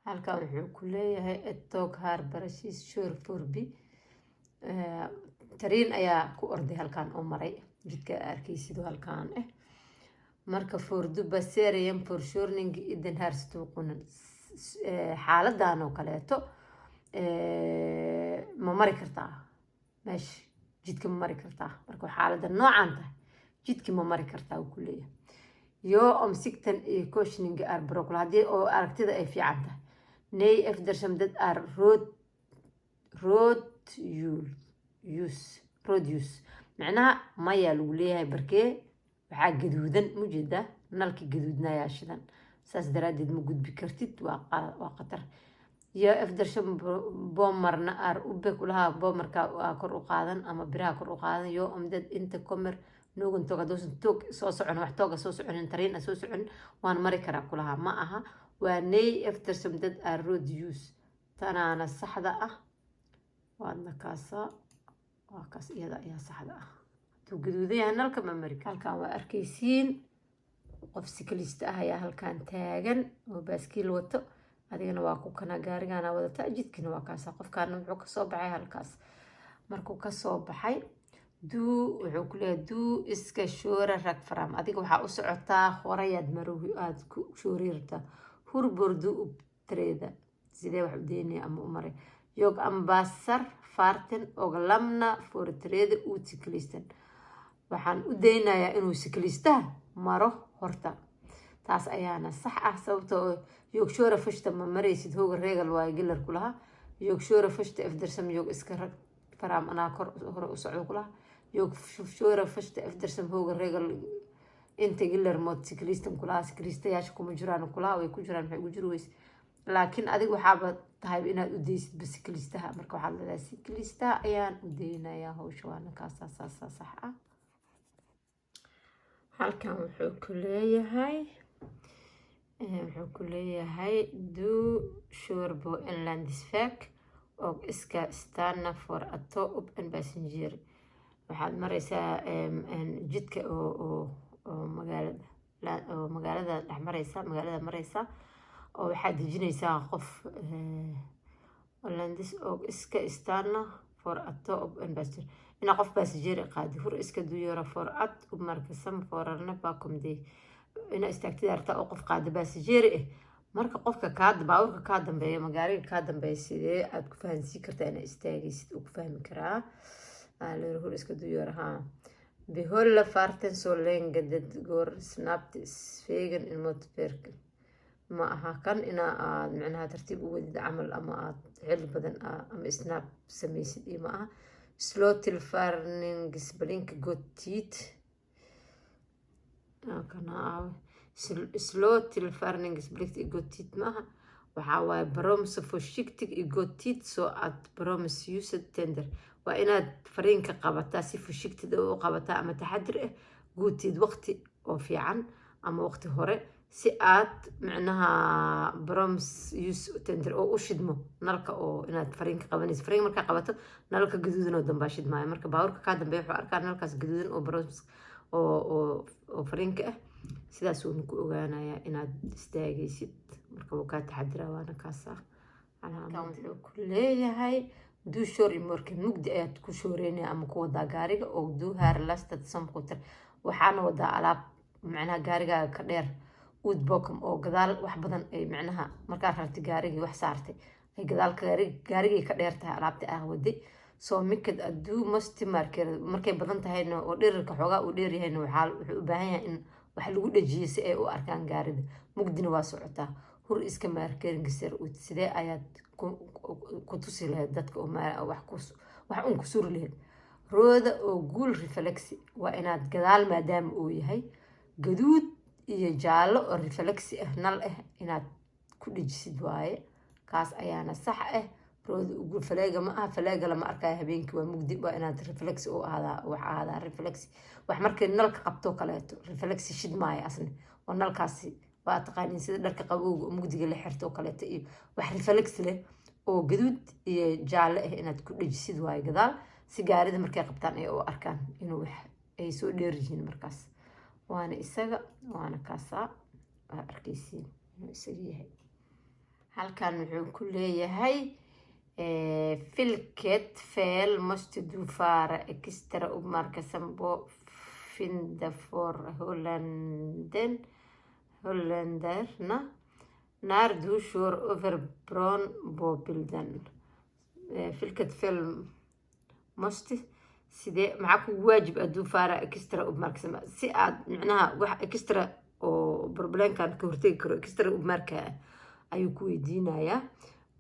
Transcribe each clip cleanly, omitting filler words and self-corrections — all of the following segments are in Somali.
Halkan wuxuu ku leeyahay "Ett tåg har precis kört förbi." Tariin ayaa ku orday halkan oo maray jidka arkaysid halkan ah. Marka "Får du passera en forkörning i den här situationen?" Xaaladan oo kaleeto ma mari kartaa meesha? Jidka ma mari kartaa marka xaalada noocan tahay? Jidki ma mari kartaa, uu ku leeyahay. "Ja, om sikten i korsningen är bra." Haddii oo aragtida ay fiican tahay. "Nej, eftersom det är rött ljus." Rött ljus macnaha mayaa lagu leeyahay. Barkee waxaa gaduudan mujeeda, nalki gaduudna ayaa shidan, saas daraadeed ma gudbi kartid, waa khatar. "Ja, eftersom bommarna är uppe." Kulaha bommarka waa kor u qaadan ama biraha kor u qaadan. "Ja, om det inte kommer någon tåg." Hadduusan tåg soo socon, wax tåga soo soconin, tariin soo soconin, waan mari karaa kulaha. Ma aha, waa "Nej, eftersom det är rött ljus." Tanaana saxda ah, waadna kaasa, waa kaas, iyada ayaa saxda ah. Hadduu gaduudan yahay nalka, ma mari. Halkan waa arkaysiin, qof cyklist ah ayaa halkan taagan oo baaskiil wato. Adigana waa ku kana gaarigana wadata, jidkina waa kaasa. Qofkaana wuxuu kasoo baxay halkaas. Markuu kasoo baxay, du wuxuu ku leeyahay "Du ska köra rakt fram." Adiga waxaa u socotaa horayaad maro, aada ku shoori rabtaa. "Hur bör du uppträda?" Sidee wax u deynaya ama u maray? "Jag anpassar farten och lämnar företräde åt cyklisten." Waxaan u daynayaa inuu cyklistaha maro horta. Taas ayaana sax ah, sababtoo "Jag kör först" ma maraysid, högerregel waayo gäller kulaha. "Jag kör först eftersom jag ska rakt fram." Anaa kor hore u socdo kulaha. "Jag kör först eftersom högerregel inte gäller mot cyklisten" kulaha. Cyklistayaasha kuma jiraan kulaha. Way ku jiraan, maxay ugu jiri weyse? Laakiin adiga waxaaba tahay inaad u daysid cyklistaha. Marka waxaad leedahay cyklistaha ayaan u daynayaa hawsha, waana kaasaa, saasaa sax ah. Halkan wuxuu ku leeyahay "Du kör på en landsväg och ska stanna för att ta upp en passagerare." Waxaad mareysaa jidka oo magaalada, oo magaalada dhex mareysa, magaalada mareysa, oo waxaad dejinaysaa qof. Lands och ska stanna för att ta upp en passagerare, inaa qof passagerare qaadi. "Hur ska du göra för att uppmärksamma förarna bakom dig?" Inaa istaagtid artaa oo qof qaada passagerare ah. Marka qofka kaa baabuurka kaa dambeeya, magaariga kaa dambeeya, sidee aad ku fahansiin kartaa inaa istaagaysid uu ku fahmi karaa? "Hur ska du göra?" Ha, "Behålla farten så länge det går snabbt i svängen mot parken." Ma aha kan ina aad micnaha tartiib u wadid camal ama aad xili badan ama snabb sameysid iyo ma aha. "Slå till varningsblink i god tid." Kana "Slå till varningsblink i god tid" ma aha. Waxaa waaye "Bromsa försiktigt i god tid så att bromsljuset tänder." Waa inaad fariinka qabataa, si försiktigt u qabataa ama taxadir ah, god tid, waqti oo fiican ama waqti hore, si aad micnaha bromsljus tänder oo u shidmo nalka, oo inaad fariinka qabanayso. Fariinka markaa qabato, nalka gaduudan oo dambaa shidmaayo. Marka baabuurka kaa dambeeya wuxuu arkaa nalkaas gaduudan oo broms oo fariinka ah, sidaas uuna ku ogaanayaa inaad istaagaysid. Marka wuu kaa taxadiraa, waana kaasa calaamad. Wuxuu ku leeyahay "Du kör i mörker." Mugdi ayaad ku shooreynaya ama ku wadaa gaariga oo "Du har lastat som gods." Waxaana wadaa alaab macnaha gaarigaaga ka dheer, ut bakom, oo gadaal wax badan ay macnaha markaad rartay gaarigii wax saartay ay gadaal gaarigii ka dheer tahay alaabta ah waday. "Så mycket att du måste markera." Markay badan tahayna oo dherarka xoogaa uu dheeryahayna, waxaa wuxuu u baahan yahay in wax lagu dhajiyo si ay u arkaan gaarida. Mugdina waa socotaa. "Hur ska markeringen se ut?" Sidee ayaad ku tusi lahayd dadka wax un ku suri lahayd? Röda och gul reflex. Waa inaad gadaal, maadaama uu yahay gaduud iyo jaallo oo reflex ah, nal ah, inaad ku dhejisid waaye. Kaas ayaana sax ah. Röda och gul flagga ma aha, flagga lama arkayo habeenkii, waa mugdi. Waa inaad reflex u ahaadaa, wax ahaadaa reflex, wax markay nalka qabto kaleeto reflex shid maayo asne oo nalkaasi waa taqaaniin, sida dharka qabowga oo mugdiga la xirto oo kaleeto, iyo wax reflex leh oo gaduud iyo jaalle ah inaad ku dhejisid waayo gadaal, si gaarida markay qabtaan ay u arkaan inuu wax ay soo dheer yihiin. Markaas waana isaga, waana kaasaa, waa arkaysiin inuu isaga yahay. Halkan wuxuu ku leeyahay: "Vilket fel måste du vara extra uppmärksam på finda förhållanden holländarna när du kör över bron på bilden?" Vilket fel måste, sidee, maxaa kugu waajib ah, du vara extra uppmärksam, si aad micnaha wax extra oo problemkan ka hortegi karo, extra uppmärka ayuu ku weydiinayaa.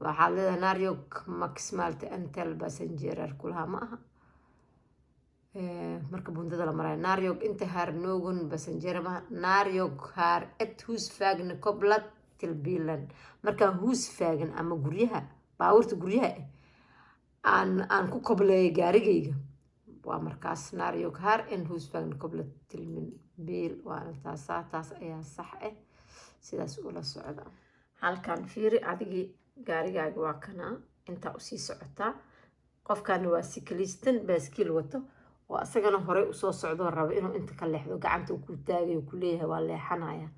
Waxaad leedahay: när jag maximalt antal passagerare kulahaa. Ma aha marka bundada la marayo. När jag inte har någon passagerare maaha. När jag har ett husvagn kopplat till bilen, markaan husvagn ama guryaha, baabuurta guryaha aan ku kobleeyo gaarigayga, waa markaas. När jag har en husvagn kopplat till min bil, waana taasaa, taas ayaa sax ah. Sidaas ula socda. Halkan fiiri, adigii gaarigaaga waa kanaa, intaa usii socotaa. Qofkani waa cyklisten, baaskiil wato, oo asagana horey usoo socdoo raba inuu inta ka leexdo. Gacanta uu ku taagayo, ku leeyahay waa leexanaya.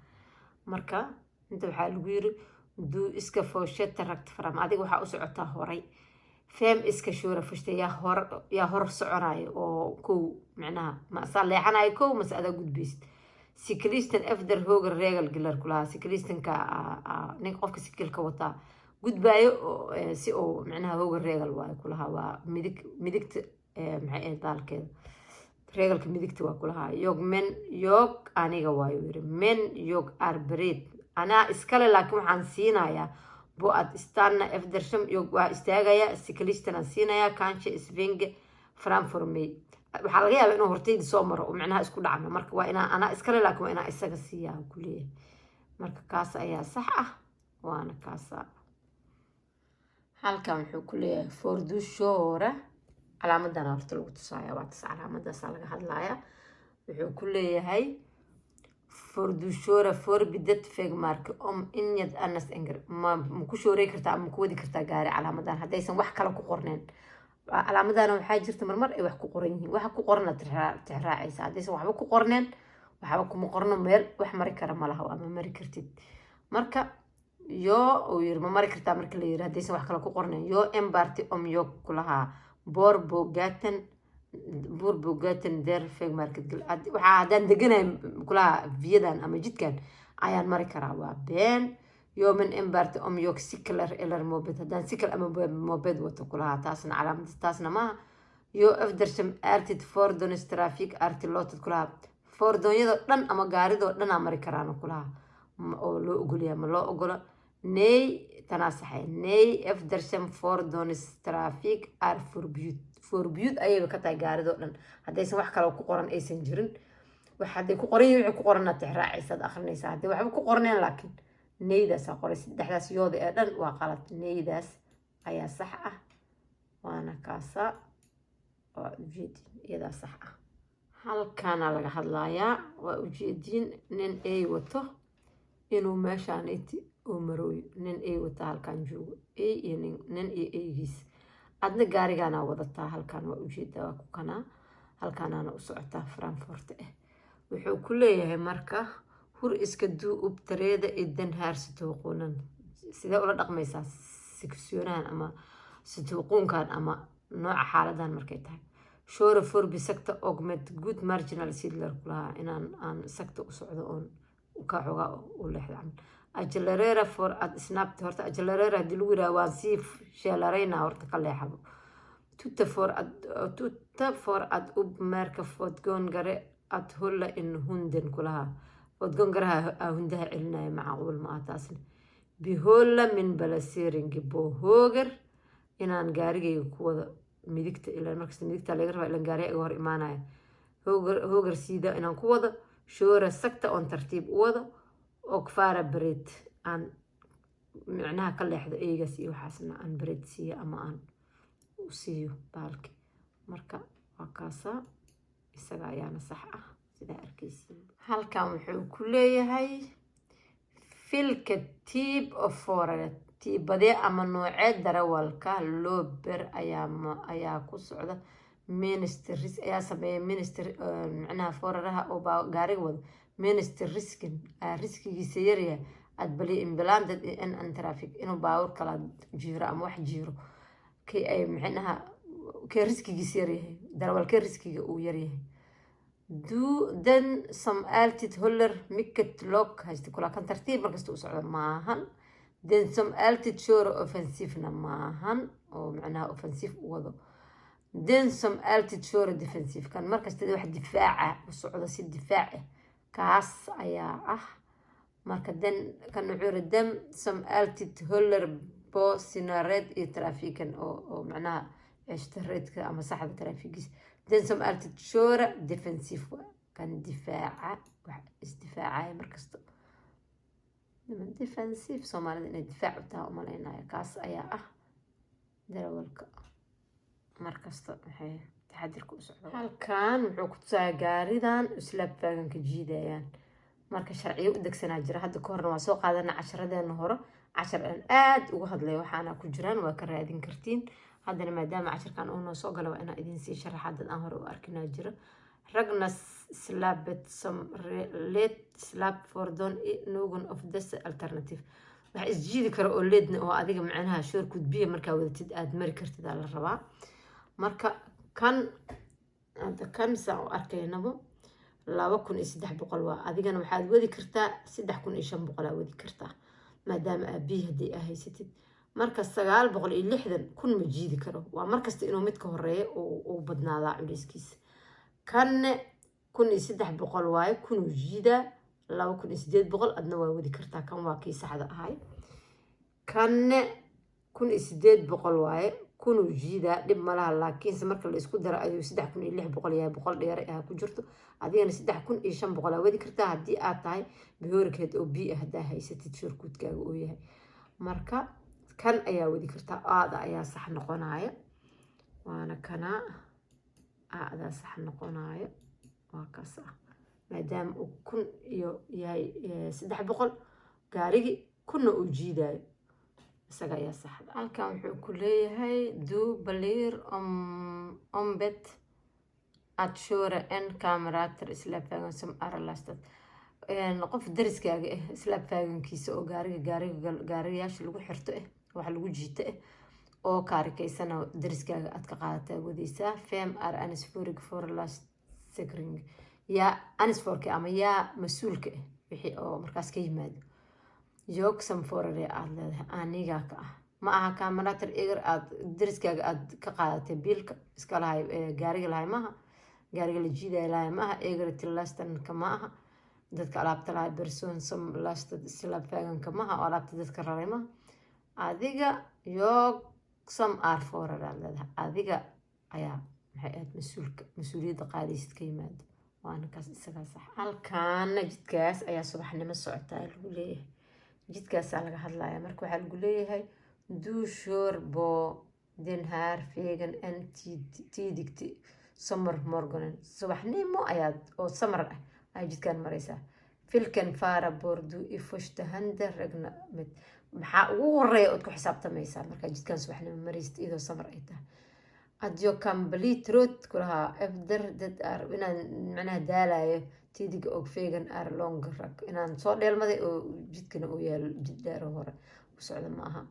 Marka inta waxaa lagu yiri: du ska fortsätta rakt fram. Adiga waxaa u socotaa horay. Vem ska köra först? Yaa hor soconayo oo kow, micnaha ma asaa leexanayo kow mase adaa gudbaysid? Cyklisten efter höger regel gäller kulahaa. Cyklistenka, ninka, qofka sikilka wataa gudbaayo si uu micnaha höger regel waayo kulahaa. Waa midig, midigta, maxay ahayd baalkeeda, regelka midigta waa kulahaa. Jag, men jag, aniga waayo yiri, men jag är beredd, anaa iskale, laakiin waxaan siinayaa på att stanna eftersom jag, waa istaagayaa, cyklisten aan siinayaa, kanske svänga framför mig. Waxaa laga yaabaa inuu hortayda soo maro oo micnaha isku dhacno. Marka waa inaa anaa iskale, laakiin waa inaa isaga siiyaa ku leeyahay. Marka kaas ayaa sax ah, waana kaasa. Halkan wuxuu ku leeyahay: får du köra. Calaamadana horta lagu tusaaya, waa tas, calaamadaasaa laga hadlaaya. Wuxuu ku leeyahay: får du köra förbi det vägmärke om inget annat anger? Ma ku shoorey kartaa ama ku wadi kartaa gaari calaamadan haddaysan wax kale ku qorneen? Calaamadana waxaa jirta marmar ay wax ku qoran yihiin. Waxa ku qorana tixraacaysa. Haddaysan waxba ku qorneen, waxba kuma qorno, meel wax mari kara ma laha, ama mari kartid. Marka ja uu yiri, ma mari kartaa marka la yiri haddaysan wax kale ku qorneen. Ja, enbart om jag kulahaa bor på gatan, bor på gatan där vägmärket. Waxaa haddaan deganahay kulaha viadan ama jidkan ayaan mari karaa, waa been. Ja, men enbart om jag cyklar eller moped, haddaan cykel ama moped wato kulahaa. Taasna calaamad, taasna maaha. Ja, eftersom alltid fordonstrafik är tillåtet kulahaa. Fordonyadoo dhan ama gaaridoo dhan aa mari karaan kulaha oo loo ogolyahay, ma loo ogola. Nej, tanaa saxay. Nej, eftersom fordonstrafik är förbjudet. Förbjudet ayayba ka tahay gaaridoo dhan haddaysan wax kaloo ku qoran aysan jirin. Wax hadday ku qoran yihin, wixii ku qoranaad tixraacaysaad, akhrinaysaa. Hadday waxba ku qorneen laakiin, neydaasaa qoray. Saddexdaas yooda ee dhan waa qalad, neydaas ayaa sax ah, waana kaasa, waa ujeedin, iyadaa sax ah. Halkaana laga hadlayaa, waa ujeedin, nin ay wato inuu meeshaaniti uu marooyo. Nin ay wata halkaan joogo, ey iyo nin, nin iyo eygiis. Adna gaarigaanaa wadataa halkaan, waa ujeedaa, waa ku kanaa, halkaanaana u socotaa Frankfurt ah. Wuxuu ku leeyahay marka: hur ska du uppträda i den här situationen? Sidee ula dhaqmaysaa situationahan ama situationkan ama nooca xaaladan markay tahay? Köra förbi sakta och med god marginal sidlar kulahaa, inaan aan sakta u socdo oon ka xogaa u leexdo camal. Accelerera för att snabbt, horta accelerera haddii lagu yiraha, waan sii sheelaraynaa, horta ka leexabo. Tuta för att uppmärka fotgångare att hålla in hunden kulahaa. Fotgångaraha hundaha celinaya, macquul ma ah taasna. Behålla min placering på höger, inaan gaarigayga ku wado midigta, ilaan markasta midigta laga rabaa, ilaan gaariga iga hor imaanaya. Höger sida inaan ku wado. Köra sakta, oon tartiib u wado. Och vara beredd, aan micnaha ka leexdo eygaas iyo waxaasna aan beredd siiyo ama aan u siiyo baalki. Marka waa kaasaa, isaga ayaana sax ah, sidaa arkaysiin. Halkan wuxuu ku leeyahay: vilken typ av förare, tiibadee ama noocee darawalka löper, ayaa ku socda minst risk, ayaa sameeya minst, micnaha föraraha oo baa gaariga wada minst risken, riskigiisa yaryahay. Att bli inblandad i en trafik, inuu baabuur kala jiiro ama wax jiiro, kii ay micnaha kee riskigiis yaryahay, darawalkee riskiga uu yaryahay? Du den som alltid håller mycket låg hastighet kula, kan tartiib markasta u socdo maahan. Den som alltid kör offensivna maahan, oo macnaha offensiv u wado. Den som alltid kör defensiv, kan markasta wax difaaca u socdo, si difaac ah, kaas ayaa ah. Marka den kan wuxuu yiri den som alltid håller på sina rätt i trafiken, oo macnaha ceshta rätt-ka ama saxda trafigiisa. Den som alltid kör defensiv, kan difaaca, wax isdifaacaya markasta. Defensiv Soomaalida inay difaac u tahay umalaynaya. Kaas ayaa ah darawalka markasta maxay taxadirka u socdo. Halkan wuxuu ku tusayaa gaaridan släpvagnka jiidayaan. Marka sharciyo u degsanaa jira. Hadda ka horna waa soo qaadana casharadeena hore, cashar aan aada uga hadlay waxaana ku jiraan, waa ka raadin kartiin. Haddana maadaama casharkan uu noo soo gala, waa inaa idin sii sharaxa. Dad aan hore u arkinaa jira. Räknas släpet som lätt släpfordon i någon av dessa alternativ? Wax isjiidi kara oo lätt-na oo adiga macnaha körkort B markaa wadatid aada mari kartid aa la rabaa. Marka kan hadda kan saan u arkaynabo 2300 waa, adigana waxaad wadi kartaa 3500 aa wadi kartaa, maadaama aa B haddii aa haysatid. Marka 960, 1000 ma jiidi karo. Waa markasta inuu midka horeeya uu badnaadaa culeyskiisa. Kanne 1300 waaye, 1000-uu jiidaa, 2800 adna waa wadi kartaa. Kan waa kii saxda ahay. Kanne 1800 waaye, 1000-uu jiidaa, dhib malaha, laakiinse marka la isku daro ayuu 3600 yahay, 100 dheere ah ku jirto. Adigana 3500 aa wadi kartaa haddii aad tahay behörighet oo B ah haddaa haysatid, körkortkaaga uu yahay. Marka kan ayaa wadi kartaa, A-da ayaa sax noqonaya, waana kanaa A-daa sax noqonayo, waa kaas ah. Maadaama uu 1000 iyo yahay 300 gaarigii, 1000-na uu jiidayo, isaga ayaa saxda. Halkan wuxuu ku leeyahay: du blir ombedd att köra en kamrats släpvagn som är lastad. Qof dariskaaga ah släpvagnkiisa oo gaariga gaariga gaariyaasha lagu xirto ah, wax lagu jiito ah, oo kaarikaysana dariskaaga aad ka qaadataa wadaysaa. Vem är ansvarig för lastsäkring? Yaa ansvarig ama yaa mas-uulka ah wixii oo markaas ka yimaado? Jag som förare aada leedahay, anigaa ka ah. Ma aha kamrater eger aad dariskaaga aad ka qaadatay biilka iska lahay, gaariga lahay maaha, gaariga la jiidaya lahay maaha, ägare till lastanka ma aha, dadka alaabta lahay, person som lastad släpvagnka maaha oo alaabta dadka raray maaha. Adiga jag som är förare aad leedahay, adiga ayaa maxay ahayd mas-uulka, mas-uuliyadda qaadaysid ka yimaado, waana kaas, isagaa sax. Halkaana jidkaas ayaa subaxnimo socotaa lagu leeyahay, jidkaasaa laga hadlaya. Marka waxaa lagu leeyahay: du kör på den här vägen en tidigt sommarmorgonen. Subaxnimo ayaad oo sommar ah ayaa jidkaan maraysaa. Vilken fara bör du i första hand räkna med? Maxaa ugu horeeya ood ku xisaabtamaysaa markaa jidkaan subaxnimo maraysid iyadoo sommar ay tahay? Att jag kan bli trött kulahaa efter det är inaan macnaha daalayo. Tidiga och vägen är lång rak, inaan soo dheelmaday oo jidkana uu yaalo jid dheer oo hore u socda ma aha.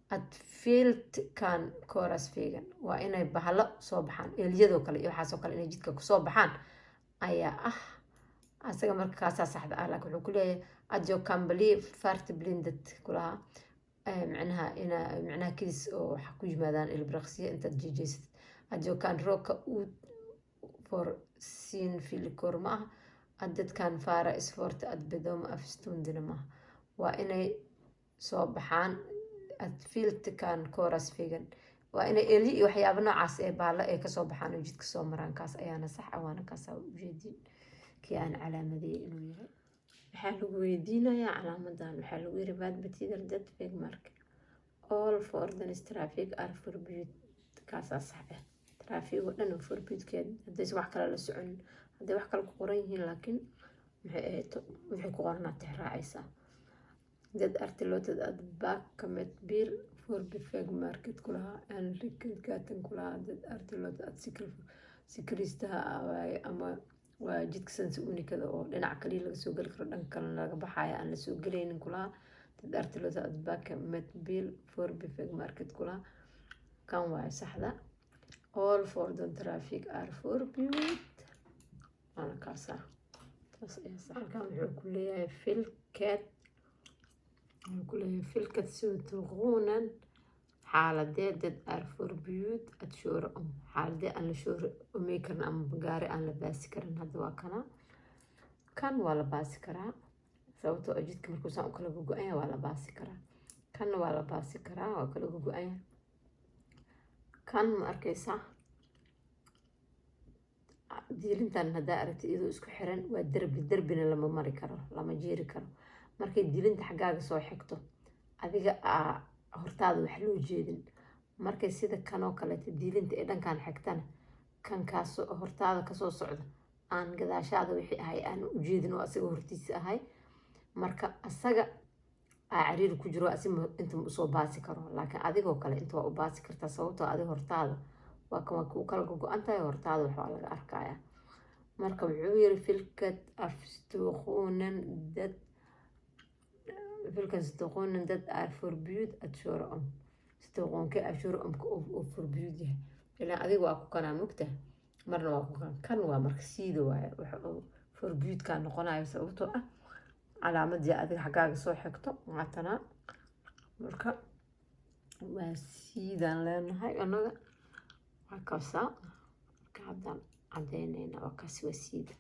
Att fält kan korsas vägen, waa inay bahalo soo baxaan, eeliyadoo kale iyo waxaasoo kale inay jidka kusoo baxaan ayaa ah asaga. Marka kaasaa saxda ah, laakiin wuxuu ku leeyahay att jag kan bli fartblind kulahaa, macnaha ina macnaha kidis oo waxa ku yimaadaan ilbiraqsiyo intaad jeejeysatid. Att jag kan råka ut för synvillor ma aha. Att det kan vara svårt att bedöma avstånden maaha. Waa inay soo baxaan att fält kan korsas vägen, waa inay eli iyo waxyaaba noocaas ee baalla ay kasoo baxaan oo jidka soo maraan. Kaas ayaana sax ah, waana kaasaa ujeediin kii aan calaamadeeyay inuu yahay. Waxaa lagu weydiinayaa calaamadan. Waxaa lagu yiri: vad betyder det vägmärke all fordonstrafik är förbjuden? Kaasaa sax ah. Trafik oo dhan oo förbjudkeed haddaysan wax kale la soconin, hadday wax kale ku qoran yihiin, laakiin maxay ahayd wixii ku qoranaa tixraacaysaa. Det är tillåtet att backa med bil förbi vägmärket kulahaa. Enligt kulahaa. Det är tillåtet att cykla, cyklistaha waaye ama waa jidka sens unikada oo dhinac kaliya laga soo geli karo, dhanka kalena laga baxayo aan la soo gelaynin kulahaa. Det är tillåtet att backa med bil förbi vägmärket kula. Kan waaye saxda. All fordonstrafik är förbjudet. Waana kaasaa, taas ayaa sax. Halkan wuxuu ku leeyahay vilket, wuxuu ku leeyahay vilket situationen, xaaladee, det är förbjudet att köra om, xaaladee aan la köra omey karin ama gaari aan la baasi karin. Hadda waa kana, kan waa la baasi karaa, sababtoo ah jidka markuu saan u kala gogo-an yahay waa la baasi karaa. Kanna waa la baasi karaa, waa kala gogo-an yahay. Kan ma arkaysaa? Diilintan haddaa aragtid iyadoo isku xiran, waa derbi. Derbina lama mari karo, lama jiiri karo. Markay diilinta xaggaaga soo xigto, adiga aa hortaada wax loo jeedin. Markay sida kanoo kaleeto diilinta ee dhankan xigtana, kan kaas hortaada kasoo socda aan gadaashaada wixii ahay aan u jeedin oo asaga hortiisa ahay, marka asaga aa cariiri ku jiro, asi inta usoo baasi karo. Laakiin adigoo kale inta waa u baasi kartaa, sababtoo adiga hortaada waa kan, waa kuu kala gogo-an tahay, hortaada wax waa laga arkaya. Marka wuxuu yiri vilket av situationen det, vilken situationen det är förbjudet att köra om, situationkee är köra omka oo förbjud yahay? Ilaan adiga waa ku kanaa mugta, marna waa ku kan. Kan waa marka siida waaye waxa uu förbjudkaa noqonayo, sababtoo ah calaamadii adiga xaggaaga soo xigto waatanaa. Marka waa siidaan leenahay anaga, waa kaasaa. Marka haddaan cadeynayna, waa kaasi, waa siida.